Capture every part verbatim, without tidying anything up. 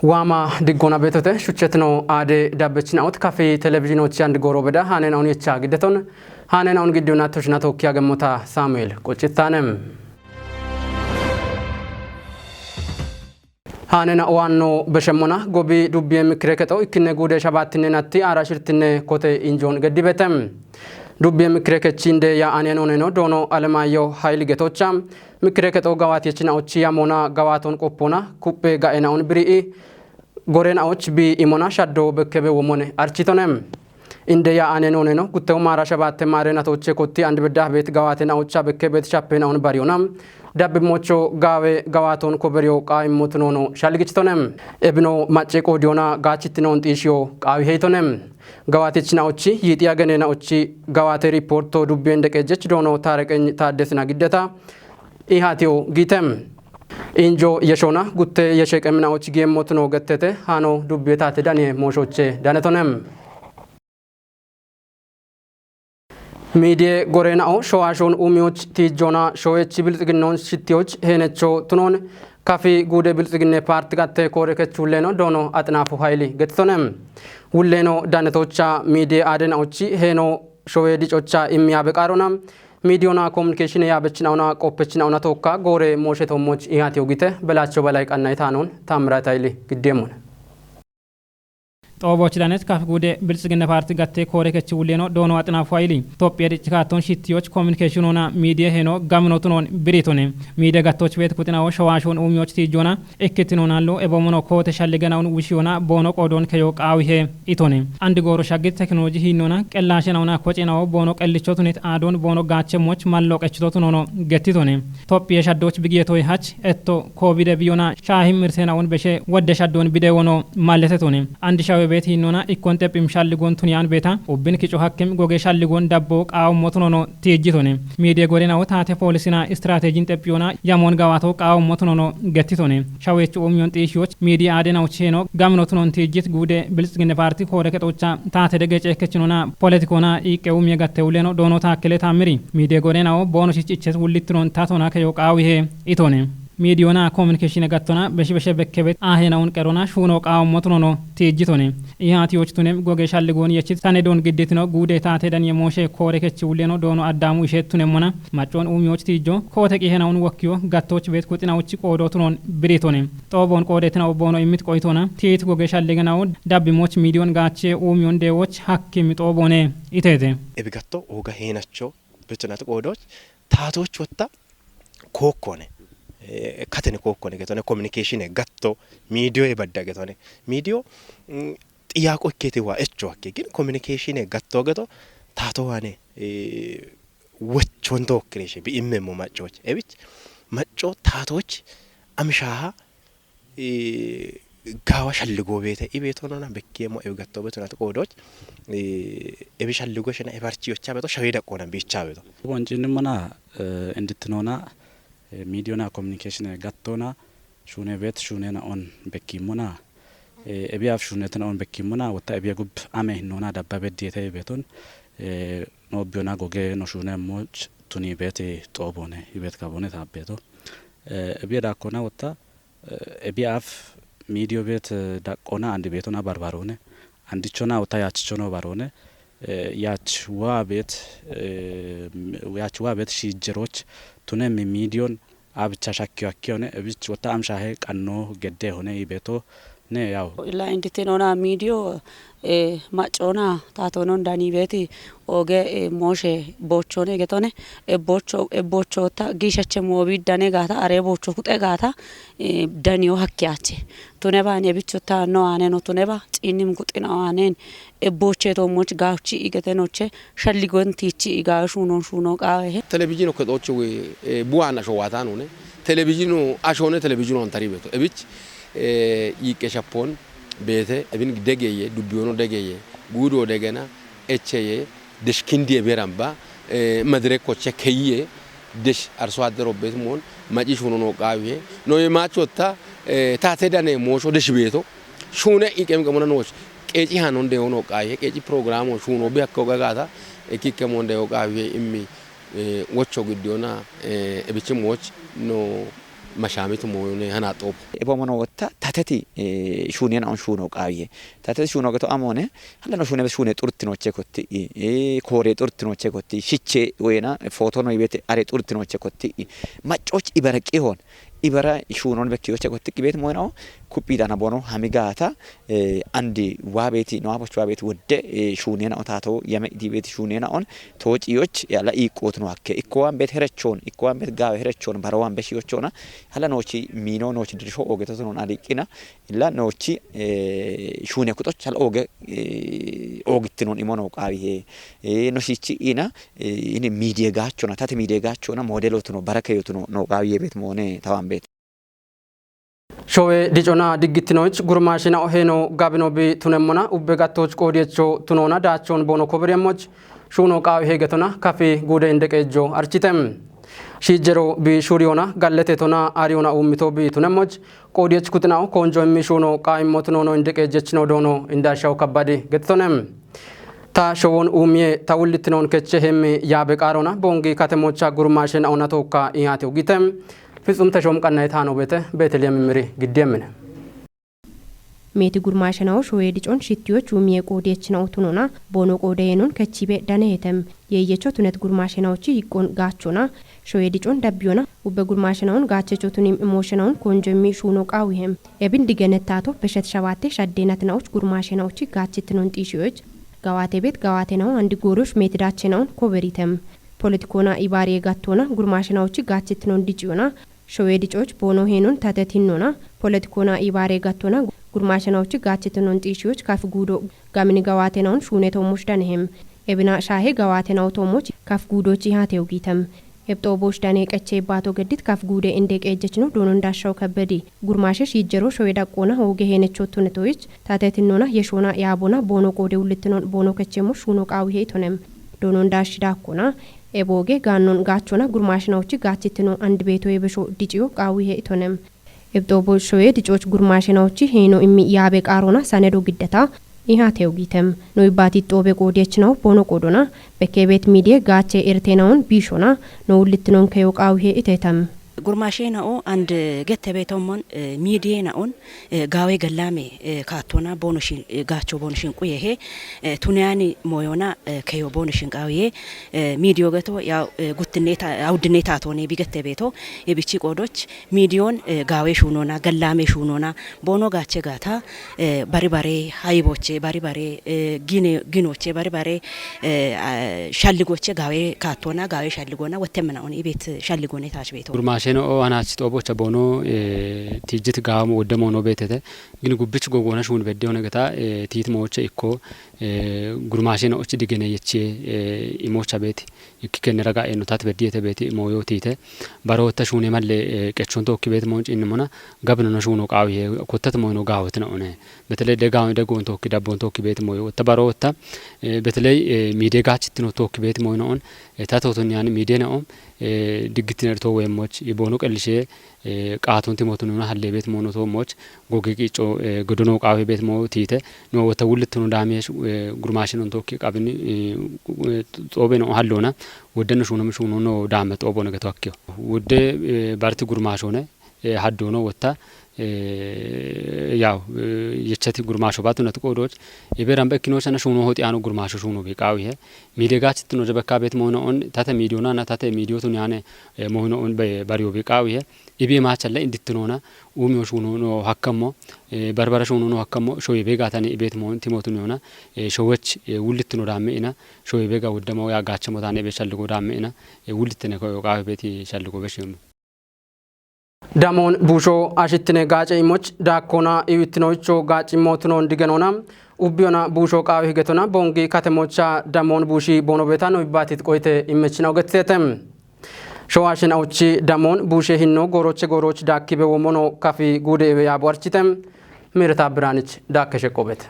Waama diggoona beetote shuchchetino aade dabbechinaut kafi televizhinochi andi gooro beda haanena un yecha giddeton haanena un giddiona toshina tookki agemmota Saamu'eel Qoccittaanem. Haanena waanno beshemmona gobi dubbiye mikkire kexo ikkinne guude shabaattinne natti aara shirtinne kote injoon geddibete. Dubbiye mikkire kechiinde ya aneen oneno doono Alemaayyo Hayili getocha mikkire kexo gawaatiyechinaochi yamona gawaaton qoppona kuppe ga'enaun biri'i gorenaoch bi imona shaddo bekkebe womone architone. Inde ya aneen oneno guttewu maara shabaatte maare natoche kotti andi bedda beet gawaate naocha bekke beet shappe naun bariona. Dabbi mocho gaawe gawaaton koberiyo qaa immotunono shalligichitone. Ebino macce qoodiyona gaachittinon xiishiyo qaawi heyitone. Gawaatichi naochi yiixiya gene naochi gawaate riporto dubbiyen deqejech doono Taareqeny Taaddesina giddeta. Ihaatiyo giite. Injo yeshona gutte yeshe qeminaochi giemmotuno gettete haano dubbiye taate daniye mooshoche danetone. Miidiye goreena'o showaashoon uumiyoch tiijjoona showechi bilxiginnoon shittiyoch heenecho tunoon kafi guude bilxiginne paarti gatte koore kech wulleeno doono Axinaafu Hayili gettitone. Wulleeno daanetocha miidiye aadena'ochi heeno showee dicocha immi yaabe qaarona miidiyona komunikeeshine yaabechinaona qoppechinaona tookka goore mooshe toommoch ihaatiyo gite Belaacho Balay qanna itaanoon Taamiraat Hayili giddeemmone. Xooboochi danet kafi guude bilxiginna paarti gatte koore kechi wulleeno doono Axinaafu Hayili Itophiya dicci kaattoon shittiyoch kominikeeshinona miidiye heeno gamino tunoon biriitone. Miidiye gattoch beet kuxinawo showaashoon uumiyoch tiijjoona ikkitinoonallo eboomono koote shalligenaun wushiyoona boono qoodoon keyo qaawihe itone. Andi gooro shaggit tekinolooji hiinnoona qellaashenauna kocinawo boono qellicho tunit aadoon boono gaachemmoch mallo qechito tunoono gettitone. Itophiya shaddooch bigiyetoy hach etto koobide biyona shaahi mirsenaun beshe wodde shaddoon bide wono malletetone. Andi shawe beet hiinnona ikkon xephim shalligoon tuniyaan beeta ubbin kico hakkim goge shalligoon dabbo qaawummo tunono tiijjitone. Miidiye gorenawo taate poolisina istirateejin xephiyona yamoon gawaato qaawummo tunono gettitone. Shaweechu uumiyon xiishiyoch miidiye aadenawuch heeno gamino tunon tiijjit guude bilxiginne paarti koore kexocha taate dege ceekkechinona poletikoona iiqqe uumiye gatte wuleno doono taakkele taammiri. Miidiye gorenawo boono shich iches wullittinon tatona keyo qaawihe itone. Miidiyona kominikeeshine gattona beshi beshe bekkebet aahenawun qerona shuuno qaawummo tunono tiijjitone. Ihaatiyoch tunem goge shalligoon yechit sane doon gidditino guude taate daniye mooshe koore kechi wuleno doono Addaamu isheet tunemmona maccoon uumiyoch tiijjo koote qihenawun wokkiyo gattoch beet kuxinawuch qoodo tunoon biriitone. Xooboon qoodeetinawo boono immit qoyitoona tiit goge shalligenawo dabbimoch miidiyon gaache uumiyon deewoch hakkimi xooboone iteete. Ebi gatto ooga heenacho betonat qoodoch taatoch wotta kookkone. Eh, katene kookkone getone, kominikeeshine gatto, miidiyoye badda getone. Miidiyo, mm, xiyaaqo ikkeeti waa echo hakke, gin kominikeeshine gatto geto taato waane, eh, wochon tookkireeshe bi immemmo maccoch. Ebich macco taatoch amshaaha, eh, gaawa shalligoo beete ibeetonona bekkeemmo ewi gattoo beetonat qoodoch, eh, ebi shalligoo shena ebarchiyocha beeto shawee daqqoona biicha beeto. Bonchinnimona, eh, indittinona, eh, miidiyona kominikeeshine gattoona shuune beet shuunena on bekkiimmona, eh, ebiyaaf shuunetina on bekkiimmona, wotta ebiya gub ame hinnoona dabba beddiete beeton, eh, noobbiyona goge no shuunemmoch tuni beet xooboone, ibeet kaboone taabbeeto. Eh, ebiya daakkona wotta, eh, ebiyaaf miidiyo beet, eh, daqqoona andi beetona barbaroone, andichona wotta yaachichono baroone, eh, yaach waa beet, eh, yaach waa beet shiijjeroch tunem miidiyon abicha shakkiyo akkiyone, ebich wotta amshahe qanno gedde hone ibeto ne yaw. Illa inditinona miidiyo, eh, maccoona taatonon dani beeti ooge, eh, mooshe boochoone getone, e boocho, e boochoota giishache moobi dane gaata, are boocho kuxe gaata, eh, daniyo hakkiyaache. Tuneba ne bichota no ane no tuneba, ciinnim guxina anen, e booche to moch gaawchi igete noche, shalligon tiichi iga shuunon shuuno qaawehe. Televizhino kexocho we, eh, buwana showata nune. Televizhino ashone televizhino antari beeto. Ebich, eh, yiqqe shapon beete, ebin degeye, dubbiyono degeye, guudo degena, echeye, desh kindiye beramba, eh, madirekoche keye, desh arso addero beet mon, maci shuuno no qaawiye. No ye machotta, eh, taate dane moosho desh beeto. Shuune iqem qemona nooch. Qeeci hanon de ono qaawiye, qeeci programo shuuno bi hakko gagata, ekikke mon de o qaawiye immi, eh, wocho giddiyona, eh, ebichi mooch no Mashaamitu moyone hana xopo. Ebo mono wotta tateti, eh, shunena on shuno qawiye. Tateti shuno geto amone, hala no shune shune turtinoche kotti, eh, kore turtinoche kotti, shiche wena, foto no ibete are turtinoche kotti. Machoch ibara qihon, ibara shunon bekkiyoche kotti qibet moyena, kupidana bono hamigata, eh, andi wabeti, no aboch wabeti wodde, eh, shunena otato, yame dibeti shunena on, tochiyoch, yala iqotno akke. Ikko wan bet herechon, ikko wan bet gawe herechon, baro wan beshiyochona, hala nochi mino, nochi dirisho oge totonon adiqina, illa nochi, eh, shune kutoch hala oge, eh, ogittinon imono qawihe. Eh, no shichi ina, eh, ini media gachona, tate media gachona, modelo tuno, barake yotuno, no qawiye bet mone, tawan bet. Showe dicona diggitinoch gurmashina oheno gabino bi tunemmona ubbe gattoch qodiyecho tunona dachon bono kobiremmoch shuno qawi hegetona kafi gude indeqejo architem. Shijero bi shuriyona gallete tona ariyona ummito bi tunemmoch qodiyech kutinao konjo immi shuno qaimmo tunono indeqejechino dono indashaw kabbadi gettonem. Ta showon umiye ta wullitinon keche hemmi yabe qarona bongi katemocha gurmashen auna tokka iyate ugitem. Fitsum Teshom qannay tano bete Beteliyeem miri giddiyemine. Meti gurmashenawo shoye dicon shittiyoch umiye qodiyechina utunona bono qodeyenon kechibe danehetem. Yeyecho tunet gurmashenawochi yiqqon gachona shoye dicon dabbiyona ubbe gurmashenaun gachecho tunim imoshenaun konjo immi shuno qawihem. Ebin digenet tato beshet shawatte shaddenatinawoch gurmashenawochi gachetinon xishiyoch. Gawate bet gawatenawo andi gorosh metidachenaun koberitem. Politikona ibariye gattona gurmashenawochi gachetinon diciyona. Showe dicoch bono henon tatetinnona. Politikona ibare gattona gurmashenawochi gachetinon xishiyoch kaf gudo gamini gawatenaun shune tomush danehem. Ebina shahe gawatenaw tomuch kaf gudochi hate ugitem. Ebxoboch dane qeche bato geddit kaf gude inde qejechno donon dashaw kabbedi. Gurmashe shijero showe daqqona hoge henecho tunetoyich tatetinnona yeshona yabona bono qode ullittinon bono kechemo shuno qawihe itonem. Donon dashi dakkona. Eboge gannon gachona gurmashenawochi gachittino andi beto yebesho diciyo qawihe itonem. Ebxobo shoye dicoch gurmashenawochi heno immi yabe qarona sanedo giddata. Iha tewgitem. No ibati xobe qodiyechnaw bono qodona. Bekebet midie gache ertenaun bishona. No ullittinon keyo qawihe itetem. Gurmashenao and gette betommon, eh, midie naon, eh, gawe gallame, eh, kattona bono shin, eh, gacho bono shin quyehe, eh, tuneyani moyona, eh, keyo bono shin qawiye, eh, midiyo geto ya, eh, guttineta, awdineta tone bigette beto, e bichi qodoch, midiyon, eh, gawe shunona, gallame shunona, bono gache gata, eh, bari bare, hayboche, bari bare, eh, gine, ginoche, bari bare, eh, ah, shalligoche gawe kattona, gawe shalligona, wottemna on ibet shalligone tach beto. Gurmasheno o anach xobocha bono, eh, tijjit gawa mo wodde mono betete. Gin gubbich gogona shun bedde ona gata, eh, tit moche ikko, eh, gurmasheno och digene yeche, eh, imocha beti. Ikki kenne raga eno tat beddi ete beti moyo tite. Baro ta shune malle, eh, qechon tokki beti mon cin mona. Gabno no shuno qawi he, kottat moyno gawetna one. Betele de gawe de gon tokki dabbon tokki beti moyo. Ta baro ta, eh, betele, eh, mide gachittino tokki beti moyno on. Eh, ta toton yani mide na on. Eh, diggitiner to wemmoch, ibono qellishe, eh, qaaton timotu nuna halle bet mono to moch, goge qico, eh, godono qawe bet mo tite, no wota wulittu no dame, eh, gurmashin on tokki qabini, eh, xobe no hallona, wodde no shuno mi shuno no dame xobo no geto akkiyo. Wodde, eh, barti gurmashone, eh, haddo no wota, eh, yaw, eh, yechati gurmasho batu nat qodoch, ibe rambe kino sana shuno hoti ano gurmasho shuno bi qawi he. Mide gachit no jabaka bet mono on, tata midiona na tata midio tun yane, eh, mono on be bariyo bi qawi he. Ibe machalle indittinona, umyo shuno no hakkammo, eh, barbara shuno no hakkammo, shoye be gatani ibet mo timotu nyona, eh, showech, eh, wullitino damme ina, shoye be ga wuddamo ya gachamo tane be shalligo damme ina, eh, wullitine ko yo qawe beti shalligo be shemu. Damon busho ashittine gace imoch dakkona iwittinoicho gaci motunon digenona, ubbiyona busho qawe higetona bongi katemocha damon bushi bono betano ibbatit qoite imechina ugettetem. Showashin auchi damon bushe hinno goroche goroch dakkibe womono kafi gude ewe yabo architem. Mirta Biranich dakke sheqobet.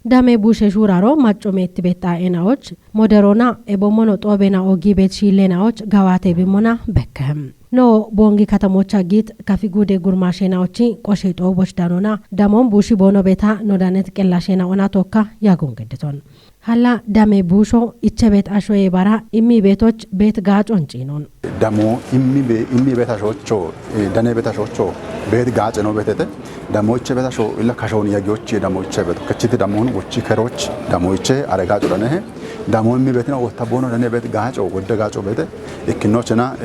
Dame bushe shuraro macco metti betta enaoch, moderona ebo mono xobe na ogi bet shile naoch gawate be mona bekkem. No bongi katamocha git kafi gude gurmashe naochi qoshe xoboch danona, damon bushi bono beta no danet qellashe na ona tokka yagon geddeton. Halla dame buusho iche bet ashoye bara immi betoch bet gaacon cinon. Damo immi be immi bet ashocho dane bet ashocho bet gaace no betete. Damo iche bet asho illa kashon yagiyochi damo iche bet kachiti damon wochi keroch damo iche are gaaco dane he. Damo immi betina wotta bono dane bet gaaco wodde gaaco bete. Ikkinochena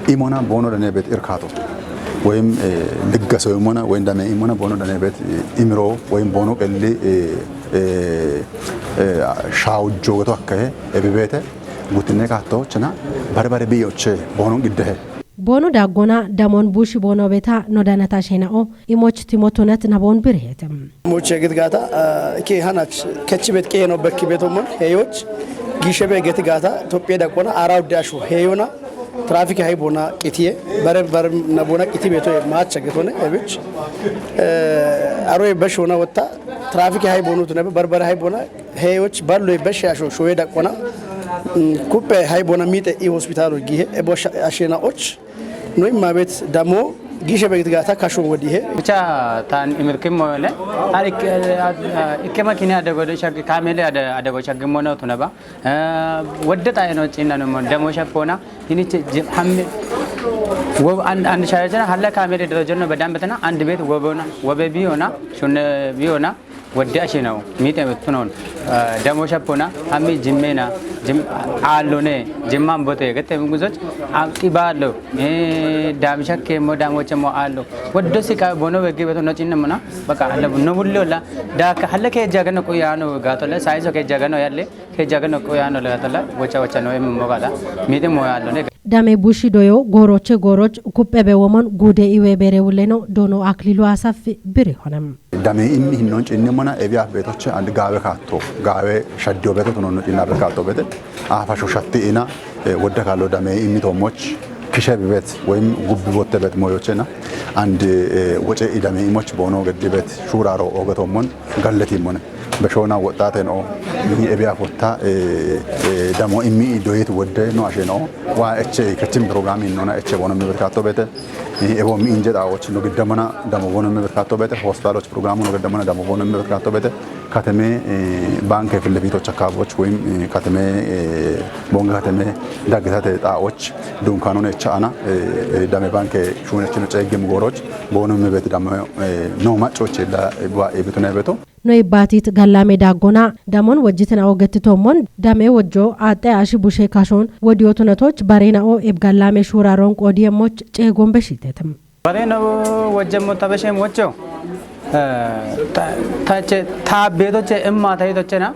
imona bono dane bet irkato. Woyim liggaso imona woyim dame imona bono dane bet imiro woyim bono qelli shaawujjoogeto akkahe ebibeete guttine kaattochena bare bare biyoche boonon giddehe. Boono daaggona damon bushi boono beta no danata shena'o imoch timotunet nabon birhetem. Moche git gata ke hanach kechi bet ke no bekki betomon heyoch gishe be git gata topye daqona ara udde ashu heyona trafik hay bona qitiye bare bare na bona qiti beto macha getone ebich aro beshona wotta trafik hay bonu tune bare bare hay bona heyoch ballo besh asho shoye daqona kuppe hay bona mite i hospitalo gihe ebo ashena och no imma bet damo gishe begit gata kasho wodihe. Bicha tan imirkim moyone tan ikke makine adego shag kamele adego shag mono tunaba. Wadde taye no cinna no demo shapona ini hamme. Wo and and shayana halla kamele do jonno badam betana and bet wobona wobe biona shunne biona. Wadde ashinaw mite tunon damo shapona hammi jimmena jim allone jimman bote gette guzoch aqibalo dami shakke mo damo chemo allo. Waddo sika bono wegge beto no cinna mona baka alla no bullo la da ka halla ke jagano ko yano gato la saiso ke jagano yalle ke jagano ko yano la tala wacha wacha no em mo gada mite mo allone. Dame bushi doyo goroche goroch kuppe be womon gude iwe bere wuleno dono aklilu asaf biri honem. Dame immi hinnon cinni mona ebiya betoche and gaawe kaatto gaawe shaddiyo beto tunon cinna be kaatto bete. Afa shushatti ina wodda kallo dame immi tomoch kishe bibet woyim gubbi botte bet moyochena and woce idame imoch bono geddi bet shuraro oge tomon galleti mone. Beshona woxxate no ebiya fotta damo immi doyet wodde no ashe no wa eche kachin program innona eche bono mi bet kaatto bete. Ebo mi inje dawoch no giddamana damo bono mi bet kaatto bete hospitaloch program no giddamana damo bono mi bet kaatto bete. Kateme banke fillefitoch akkaboch woyim kateme bonge kateme daggitate xawoch dunkanone cha'ana dame banke shunechino ceegge mugoroch bono mi bet damo no maccoch illa wa ebitune beto. Noy baatit gallame daaggona damon wojjitina ogetti tommon dame wojjo aaxxe ashi bushe kashon wodiyotunatoch barena'o eb gallame shuuraron qoodiyemmoch ceegon beshitetem. Bareno wojjemmo tabeshem wojjo tache taabetoche imma tayitochena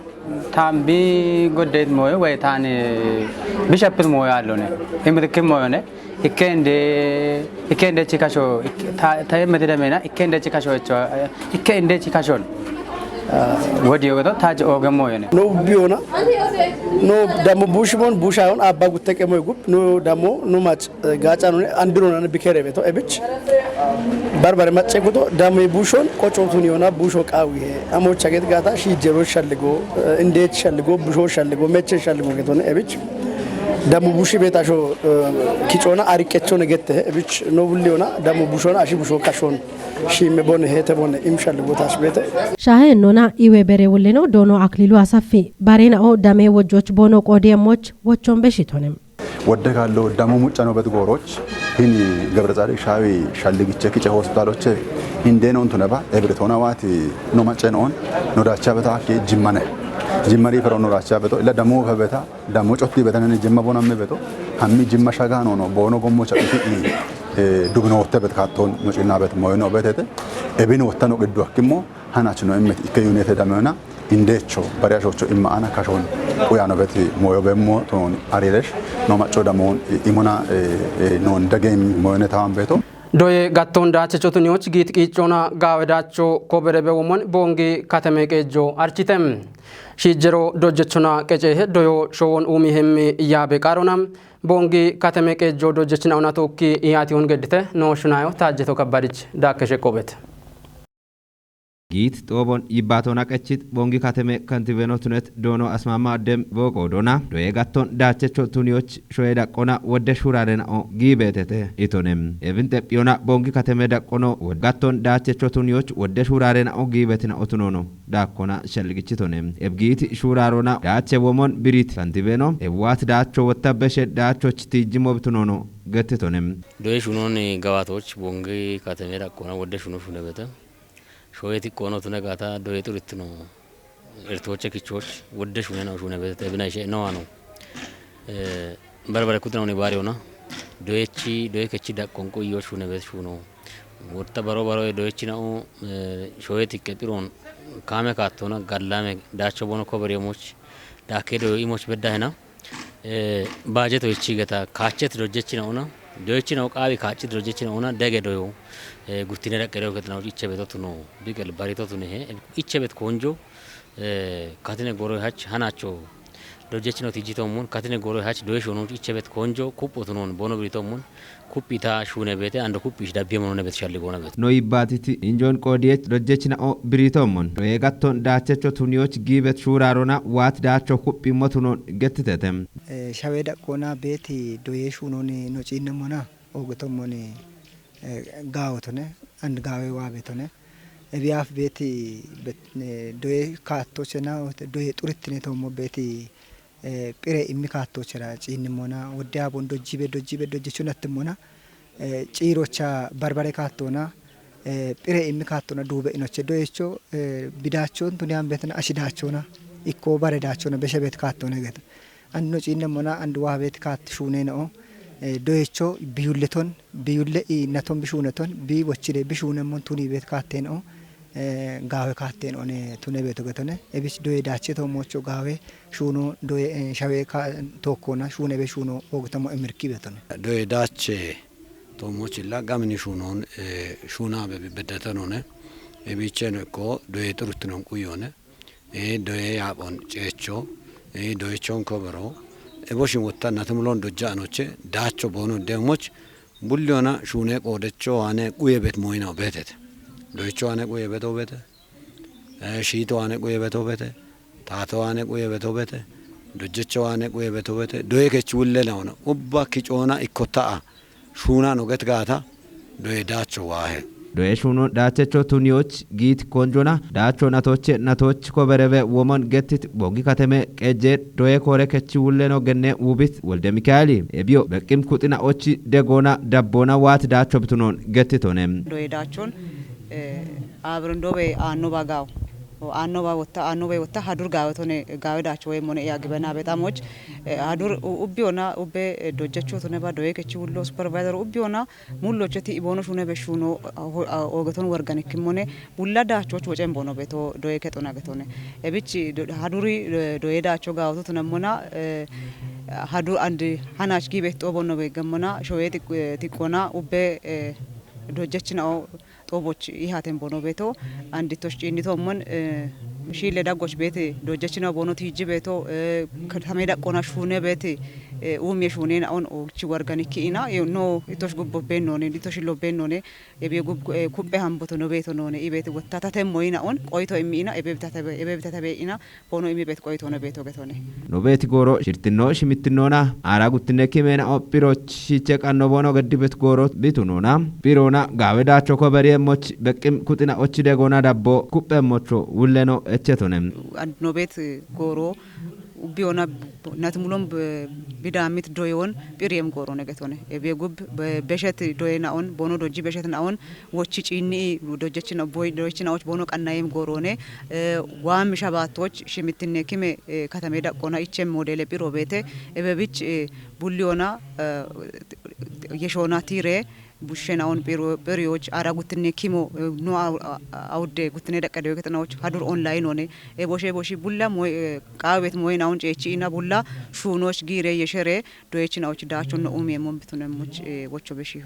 taambi goddeyit moyo way taani bishapit moyo allone imrikki moyone. Ikkende ikkende chikasho taye medida mena ikkende chikasho echo ikkende chikashon wodi yogoto taji oge moyone. No biona no damo bushimon bushayon abba gutte qemoy gup no damo no mach gacanone andirona bikere beto ebich barbare macce guto damo bushon qochotun yona busho qawihe amo chaget gata shi jero shalligo inde shalligo busho shalligo meche shalligo getone ebich. Damu bushi betasho kicona ariqechone gette ebich no bulli ona damu bushona ashi busho kashon shime bone hete bone imshal botash bete. Shahe nona iwe bere wulleno dono aklilu asafi barena o dame wojjoch bono qodiyemoch wochon beshitonem. Wodde kallo damu muccano bet goroch hini Gebretsadik Shawi shalligiche kice hospitaloche hinde non tuneba ebritona wati no macen on no dacha beta ki jimmane. Jimmari pero no dacha beto illa damu fe beta Damo cotti betanani jimma bonamme beto hammi jimma shagano no bono gommo chaqiti dubino wotte bet katton no cinna bet moyno betete ebin wottano giddu hakkimmo hanach no emmet ikke yunete damena indecho bariya shocho imma ana kashon uyano beti moyo bemmo ton ariresh no macco damon imona non dagem moyone tawan beto. Doye gatton dache chotuniyoch git qiccona gawe dacho kobere be womon bongi kateme qejo architem. Shiijjero dojjechona qecehe doyo showon umi hemmi yaabe qarona bongi kateme qeejjo dojjechina ona tokki iyaatihun geddite noo shunayo taajjeto kabbadich daakke sheqqoobete. Yiit xoobon yibbaatona qechit Bongi Kateme kantibeno tunet doono Asmaama Addem booqo doona doye gatton daachecho tuniyoch shoye daqqona wodde shuuraarena'o giibeetete itone. Ebin xephiyona Bongi Kateme daqqono wod- gatton daachecho tuniyoch wodde shuuraarena'o giibetina'o tunono daakkona shalligichitone. Ebgiiti shuuraarona daache womon biriit kantibeno ebwaat daacho wotta beshe daachoch tiijjimo bitunono gettitone. Doye shunon gawaatoch Bongi Kateme daqqona wodde shuno shunebete. Shoye tiqqono tune gaata doye xurittino. Ertooche kichooch wodde shunena'o shunebete ebina ishe no ano. Eh, barbare kutina'o ni baariyoona. Doyechi, doye kechi daqqon quyiyoch shunebete shuno. Wotta baro baro doyechina'o, eh, shoye tiqqe xiron kaame kaattoona gallame daacho bono koberiyemoch daakke doyo imoch bedda hena. Eh, baajeto ichi geta kaachet dojechina'ona. Doyechina'o qaawi kaachet dojechina'ona dege doyo. Eh, guttine daqqe doyo ketna'o iche beto tuno. Biqel barito tune he. Iche bet konjo. Eh, katine goroy hach hanacho. Dojechino tijjito mun. Katine goroy hach doye shono iche bet konjo. Kuppo tunon bono birito mun. Kuphita shune bete ando kuphish dabbiye mono ne bet shalli gona bet. No yibbaatiti injoon qoodiyech dojjechina'o biritoomon. Doye gatton daachecho tuniyoch giibet shuuraarona waat daacho kuphimmo tunon gettitete. Eh, shawe daqqoona beeti doye shuunoni no ciinnemona oogetommoni, eh, gaawotone, and gaawe waabetone. Ebiyaaf beeti bet-, eh, doye kaattochena, doye xurittine toommo beeti eh, phire immi kaattoochera ciinnimmona, wodde haabon dojjibe, dojjibe, dojjichun attimmona, eh, ciirocha barbare kaattoona, eh, phire immi kaattoona duube inoche doyecho, eh, bidaachon tuni hambetina ashidaachona, ikko baredaachona, beshebet kaattoona geta. Andino ciinnemmona, and wahabet kaat shuunenoo, eh, doyecho biyulleton, biyulle i naton bishuuneton, bi bochide bishuunemmon tuni bet kaattenoo, eh, gaawe kaattenone tune beto getone. Ebich doye daache toommocho gaawe shuuno doye, eh, shawe ka-, tokkona shuune be shuuno oogitamo emirki betone. Doye daache toommochilla gamini shuunon, eh, shuuna be beddatanone. Ebicheno ikko doye xuruttinon quyone. Eh, doye yaabon ceecho. Eh, doyechon kobero. Eboshin wotta natimulon dojja anoche daacho boono demmoch. Bulliyona shuune qoodecho waane quye bet moyina obetete. Doyecho waane quye bet obete. Eh, shiito waane quye bet obete. Taato waane quye bet obete. Dojjecho waane quye bet obete. Doye kech wulle naona. Ubba kicoona ikkota'a. Shuuna no get gaata. Doye daacho waahe. Doye shuuno daachecho tuniyoch giit konjona daacho natoche natoch koberebe womon gettit Bongi Kateme qejje doye koore kechi wulleno genne wubit Wolde Mikaeli. Ebiyo beqqim kuxina'ochi degoona dabboona waat daacho bitunon gettitone. Doye daachon, eh, aabrindobe aannoba gaawo. O aannoba wotta, aannobe wotta hadur gaawetone gaawe daacho woyemmone iya gibena bexamoch, eh, hadur u-, ubbiyona ubbe, eh, dojjechotone ba doye kechi wullo supervisor ubbiyona mullocheti iboono shuune be shuuno, ah, ho-, ah, oogeton worganikkimmone bulla daachoch wocen boono beto doye kexona getone. Ebich do-, haduri, eh, doye daacho gaawoto tunemmona, eh, hadu and hanach giibet xoobonno beggemmona shoye tiq-, eh, tiqqona ubbe, eh, dojjechina'o xooboch ihaten boono beto anditoch ciinnitommon, eh, shiille daggoch beete dojjechina'o boono tiijji beto, eh, katame daqqona shuune beete, eh, uumiye shuunena'on oochi worganikki ina, eh, no itoch gubbo bennone, itoch illo bennone, Ebe gub-, eh, kuppe hamboto no beeto noone, ibet wotta tatemmo ina on, qoyto immi ina, ebe bitate be-, ebe bitate be ina, bono immi bet qoyto no beeto getone. No beeti gooro, shirtinno, shimittinnona, aara guttinne kimena o, phiroch shiche qanno bono geddi bet gooro bitu noona, phirona, gaawe daacho ko beriye moch, beqqim kuxina ochi degona dabbo, kuppe mocho, wulleno echetone. And no beet, eh, gooro, Ubbi ona b-, nati mulon b-, bida mit doyon phiriyem goorone getone. Ebe gub b-, beshet doye na'on, bono dojji beshet na'on, wochi ciinni dojjechina boy, dojjechina och bono qannayem goorone, eh, waam shabaatoch shimittinne kime, eh, katame daqqona ichem modele phiro beete, ebe bich, eh, bulli ona, eh, yeshona tire, Bushshena'on phiro-, phiriyoch ara guttinne kimo, eh, no aw-, a-, a-, awudde guttinne daqqe doye kexana'och hadur online one. E boshe boshi bulla moy, eh, qaawet moy na'on ceechi ina bulla shuunoch giire yeshere doyechina'och daachon no umiyemon bitunemmoch, eh, wocho beshiyo.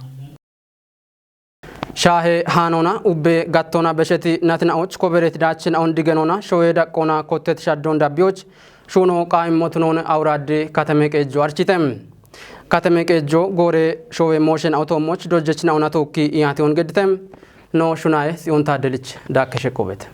Shaahe haanona ubbe gattona besheti natina'och koberet daachina'on digenona shoye daqqona kottet shaddon dabbiyoch shuuno qaa'immotunoon awuradde katame qeejjo architem. Katame qeejjo goore shoowe mooshen awutoommoch dojjechin awuna tookki iyaatiyoon gedditem. No shunaye Tsiyoon Taaddelich daakke sheqqoobete.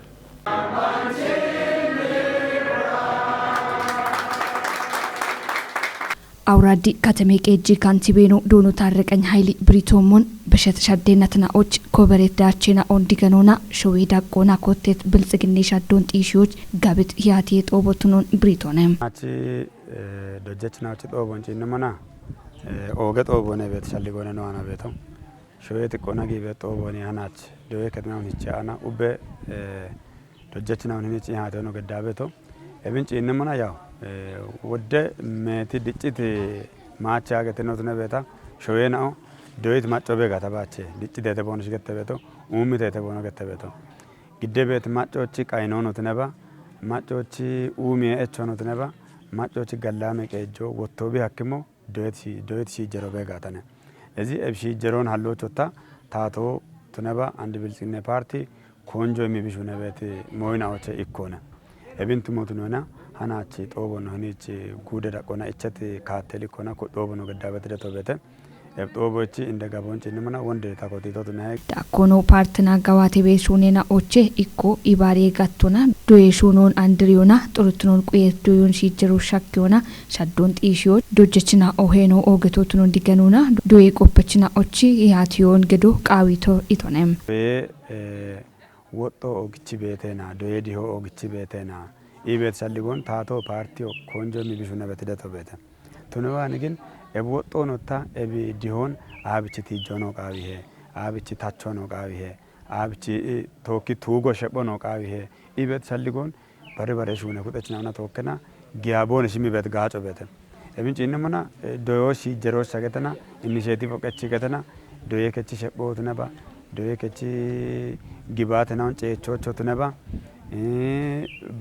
Awuraaddi Katame Qeejji Kantibeeno Doono Taarreqany Hayli Biritoomon Beshet Shaddeennatna Och Kobereet Daachena Ondiganoona Showee Daqqoona Kotteet Biltsiginni Shaddoon Xiishiyoch Gabit Hiyaatiye Xoobotunon Biritoone. Achi dojjechna ochi xoobon ciinnimana ooge xooboone beet shalligoone no ana beeto. Showee xiqqoona giibe xooboone hanach doye ketna hunichi ana ubbe dojjechna hunini ciihaate hono geddaabeto. Ebin ciinnimana yaw wodde meeti dicciti maacha geteno tune beeta showee nao doyit macco beegata baache dicci deete boono shigette beeto uummi deete boono gette beeto. Gidde beet maccochi qayinoono tune ba maccochi uumiye echono tune ba maccochi gallaame qeejjo wottoobi hakkimo doyet shi- doyet shiijjero beegatane. Ezi eb shiijjeroon halloochotta taatoo tune ba andi biltsinne paarti konjo immi bishu nebeeti mooyina oche ikkone. Ebintu motu noyina hanachi xoobono hinichi guude daqqona ichati kaatteli ikkona ko xoobono gaddaabetide tobete. Eb xoobochi inde gaboonchi nimana wonde takotito tune. Dakkono paartina gawaate beeshuunena oche ikko ibaare gattona doye shuunoon andiriyona xuruttunoon quyeet doyoon shiijjeru shakkiyona shaddoon xiishiyo dojjechina oheeno oogetotunon diganuna doye qoppechina ochi ihaatiyoon gedo qaawito itone. Doye woxxo oogichi beetena doye diho oogichi beetena ibeet shalligoon taatoo paartiyo konjo immi bishu nebetide tobete. Tunewaani gin ebi woxxoonotta ebi dihoon aabichi tiijjoono qaawihe aabichi tachono qaawihe aabichi tookki tuugo shephono qaawihe ibeet shalligoon bare bare shuune kuxechinauna tookkena giyaboone shimi beet gaaco beete. Ebin ciinnimana doyoo shiijjeroo shagetena innisheetii foqqechi getena doyee kechi shephootune ba doyee kechi gibaatenaun ceechoochotune ba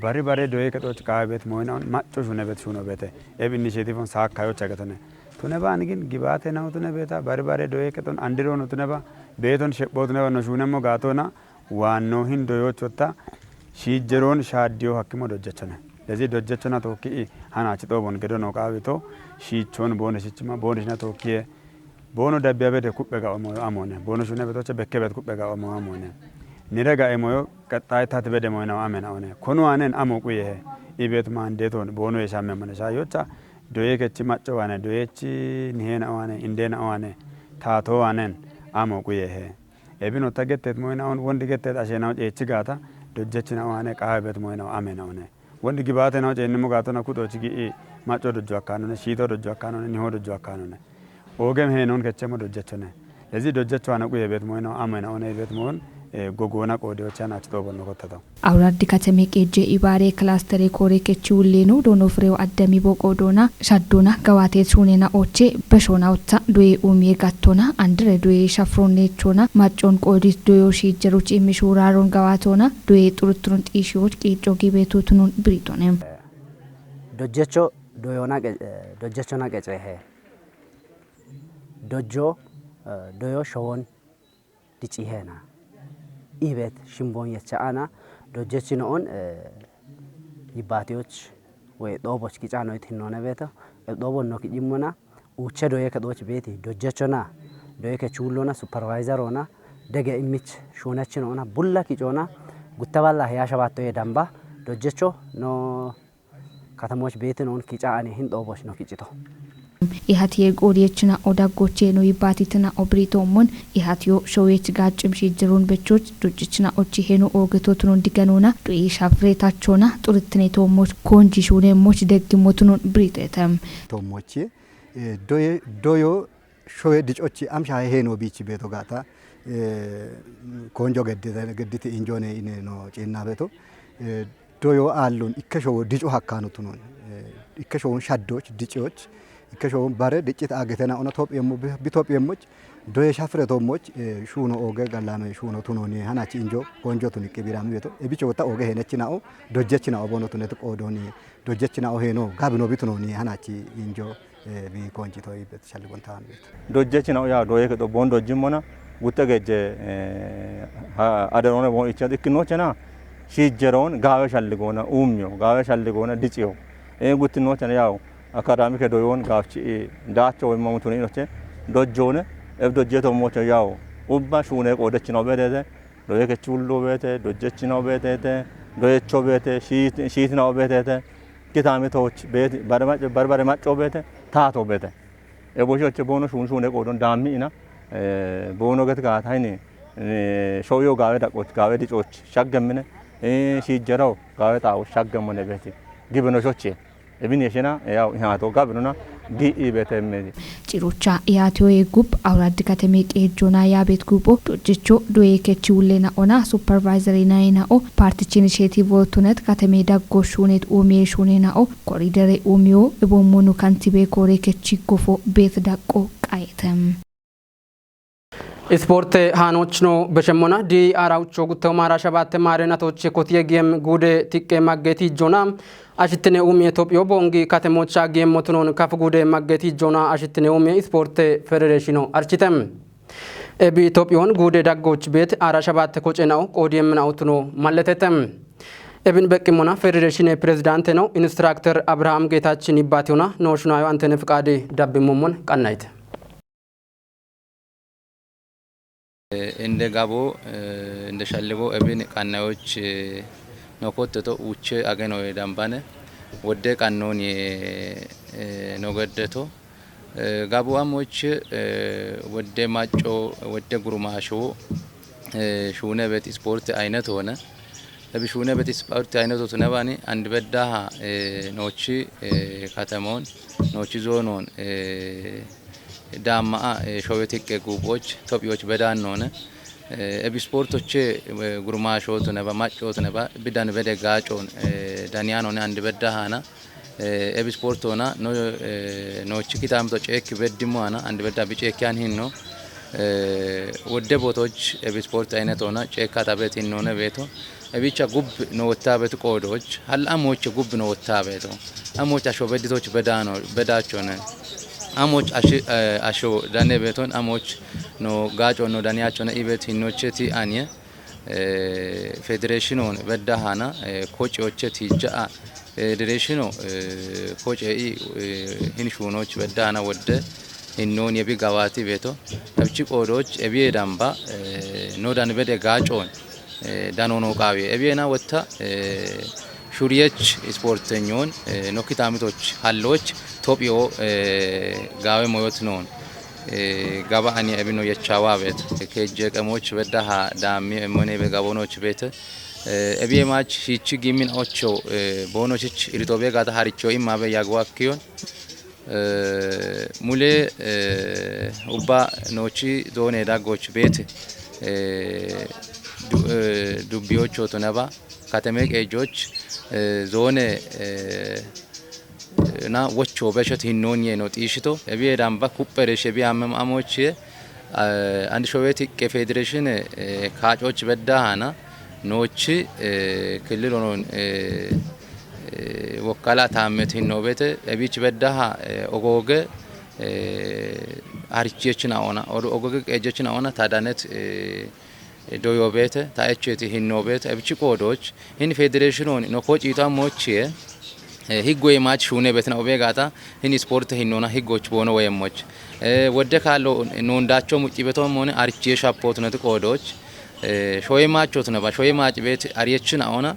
bari bare doyee kexooch qaawe beet mooyinaun macco shuune beet shuuno beete. Eb innisheetii fon saakkayocha getene. Tune baani gin gibaatenau tune beeta bari bare doyee kexon andiroono tune ba beeton shephootune ba no shuunemmo gaatona waanno hin doyoochotta shiijjeroon shaaddiyo hakkimo dojjechone. Lezi dojjechona tookki i hanachi xoobon gedo no qaawito shiichoon boone shichima boone shina tookkiye boono dabbiya bede kuphphe ga omoyo amone boono shune betoche bekke bet kuphphe ga omoyo amone nire ga emoyo qaxxaay tat bede moynaw amena one konu anen amo quyehe ibet maandeton boono yeshamme mone shayocha doye kechi macco wane doyechi nihena wane indena wane taato wanen amo quyehe. Ebino ta gettet moynaun wondi gettet ashenaw ceechi gaata dojjechina wane qaawe bet moynaw amena one. Wondi gibaatenaw ceennimmo gaatona kuxoochi gi'i macco dojjo akkaanone shiito dojjo akkaanone niho dojjo akkaanone. Oogem heenoon kechemmo dojjechone. Lezi dojjecho hana quye bet moynaw amena one bet moon gogoona qoodiyochi hanachi xoobonno kottato. Awuraddi katemi qeejje ibaare kilaastere koore kechi wulleeno doono firewo addami boqoo doona shaddoona gawaate suunena oche beshoona otta doye umiye gattona andire doye shafronneechona maccon qoodis doyo shiijjeroch immi shuuraaron gawaatona doye xurutturon xiishiyoch qiicco gibeetutunun biriitone. Dojjecho doyona qe- eh, dojjechona qeceehe. Dojjo eh, doyo showon diciheena. Ibet shimbon yecha ana dojjechino'on eh, yibbaatiyoch woy xooboch kicaanoyit hinnoone beeto. Eb xoobon no kicimmona uuche doye kexooch beeti dojjechona doye kechuullona supervayzerona dege immich shuunechino'ona bulla kicoona gutta balla heya shabaattoye damba dojjecho no katamoch beetinoon kica ani hin xooboch no kicito. Ihatiye qoodiyechina odaggocheno yibbaatitina obritoommon ihatiyo showeech gaaccim shiijjiruun bechoch dojjechina ochi heno oogetotunon diganoona doye shafreetachona xurittine toommoch koonji shuuneemmoch deggimmotunon biritetem. Toommochi eh, doye doyo showe dicochi amsha heeno biichi beeto gaata eh, koonjo geddite geddite injoone ine no ciinna beeto eh, doyo aallun ikke showo dico hakkaano tunon eh, ikke showon shaddoch dicioch ikke showon bare diccit agetena ona topiyemmo bi topiyemmoch doye shafire tommoch eh, shuuno oge gallame shuuno tunoni hanachi injo koonjo tuni qibirami beeto ebicho wota oge henechinao dojjechinao bono tunet qoodoni dojjechinao heno gabino bitunoni hanachi injo eh, bi koonchito ibet shalligon taan beeto. Dojjechina uya doye ke dobbon dojjimmona gutte gejje eh, ha- aderone bon icha ikkinochena shiijjeroon gaawe shalligoona uummiyo gaawe shalligoona diciyo ee guttinochena yaw akadamike doyoon gaafchi daacho wemma mutuni inoche dojjoone eb dojjeto mocho yaw ubba shuune qoodechina obedede Doye kechi ullo beete, dojjechina beete, doyecho beete, shiit-, shiitina beete, kitami tooch beete, bare mac-, barbare macco beete, taato beete. E boshoche boono shun shune qoodon daammi ina, eh, boono get gaata hini, eh, shoyo gaawe daqoch, gaawe dicoch, shaggemine, eh, shiijjeraw gaawe taawo shaggemone beete. Gibino shoche. Ebin yeshena, yaw, ihato gabinona, gi ibetemezi. Cirocha yaatiyo yeggub awurad kateme qeejjona yaabet gubo dojjecho doye kechi ullena ona supervisor ina ina o partichi initiative tunet kateme daggo shunet umiye shunena o koridere umiyo ebommonu kantibe kore kechi gofo bet daqqo qayetem. Isporte haanochno beshemmona di arawcho guttoo maara shabatte maare natoche kotiye giyem guude tiqqe maggeti jona ashittine umiye Itophiyo bongi katemocha giyem motunon kaf guude maggeti jona ashittine umiye isporte federeeshino architem. Ebi Itophiyon guude daggoch bet aara shabatte kocenao qoodiyem nao tuno malletetem. Ebin beqqimona federeeshine pirezidaante no instructor Abraham Geetachin ibbaatiyona nooshunayo antene fiqaade dabbimmomon qannayte. Inde gabo, eh, inde shalligo ebin qannayoch, eh, no kotteto uche ageno dambane wodde qannon, eh, eh, no geddeto, eh, gabo amoch, eh, wodde macco, wodde gurumasho, eh, shune bet isporte aynet hone. Ebi shune bet isporte ayneto tunebani and beddaha, eh, nochi, eh, katemon, nochi zonon, eh, daamma'a, eh, showe tiqqe guuphoch, Itophiyoch bedaannone. Eh, ebi sportoche, eh, gurmaashootuneba, maccotuneba, bidan bede gaacoon, eh, daniyaanone and bedda haana, eh, ebi sportoona, no, eh, noochi kitaamito ceekki beddimmo haana, and bedda bi ceekki han hinno, eh, wodde bootoch ebi sport aynetoona ceekka tabet hinnoone beeto. Ebicha gub no wottaabet qoodooch, hal amoche gub no wottaabeeto. Amoch asho bedditoch bedaano, bedaachone. Amoch ashi, eh, asho dane beeton, amoch no gaaco no daniyaachone ibet hinnoche ti anye, eh, federeeshinoon bedda haana, eh, koci oche ti ja'a, federeeshino, eh, koce i, eh, hin shuunoch bedda haana wodde hinnoon yebi gawaati beeto. Ebichi qoodooch ebiye damba, eh, no dan bede gaacoon, eh, dano no qaawi. Ebiyena wotta, eh, shuriyech isportenyoon, eh, no kitaamitoch halloch Itophiyo, eh, gaawe moyot noon, eh, gaba ani ebino yechaawa beet. Keejje qemoch bedda ha daammi emmone be gabonoch beete. Eh, ebiye maach hiichi gimin ocho, eh, boonochich irito be gaata haricho imma be yago akkiyon. Eh, mule, eh, ubba noochi zoone daggoch beete, eh, du-, eh, dubbiyocho tuneba, kateme qeejoch, eh, zoone, eh, na wocho beshet hinnoon ye no xiishito. Ebiye damba kupheresh ebiye amem amochie, eh, and showeti qe federeeshine, eh, kaacoch bedda haana, noochi, eh, killilonon, eh, eh, wokkala taammet hinno beete, ebich beddaha, eh, ogooge, eh, harichiyechina ona, odo-, ogooge qeejechina ona tadanet, eh, doyo beete, ta echeti hinno beete, ebichi qoodooch, hin federeeshinoon no koociita mochie, eh, higgo imaach shuune beetina obe gaata, hin isporte hinnoona higgoch boono woyemmoch. Eh, wodde kaallo nuundaacho mucci beto moone harichiye shappoot noti qoodooch, eh, shoye maachoot neba, shoye maaci beet ariyechina ona,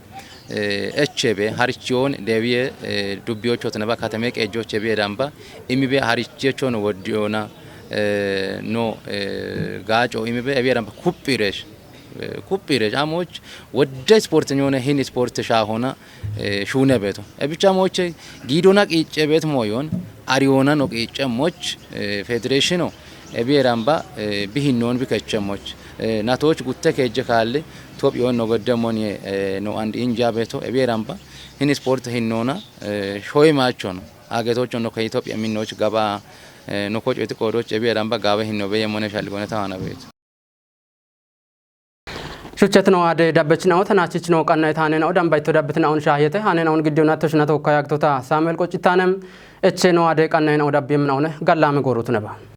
eh, echebe, harichiyoon dewiye, eh, dubbiyochoot neba, kateme qeejoche biye damba, imibe harichiyechon woddiyona, eh, no, eh, gaaco imibe, ebiye damba kuphiresh. Eh, kuphiresh, amoch, wodde isportenyone hin isporte shaahona, eh, shuune beeto. Ebicha moche, giidona qiicce beet moyon, ariyona no qiicce moch, eh, federeeshino, ebiye damba, eh, bi hinnoon bi keche moch. Eh, natoch gutte keejje kaalli, Itophiyon no godde moni, eh, no and inja beeto, ebiye damba, hin isporte hinnoona, eh, shoye maachono. Agetocho no ke Itophiya minnoch gaba, eh, no koco iti qoodooch ebiye damba gaawe hinno beye mone shalligone tawana beeto. Shuchet no ade dabbechina o tanachich no qanna itane na o damba ito dabbit na on shahiyete hane na on giddiyo na toshna tokka yagtota Samuel Qochitane eche no ade qanna na o dabbim na one gallame gorutu neba.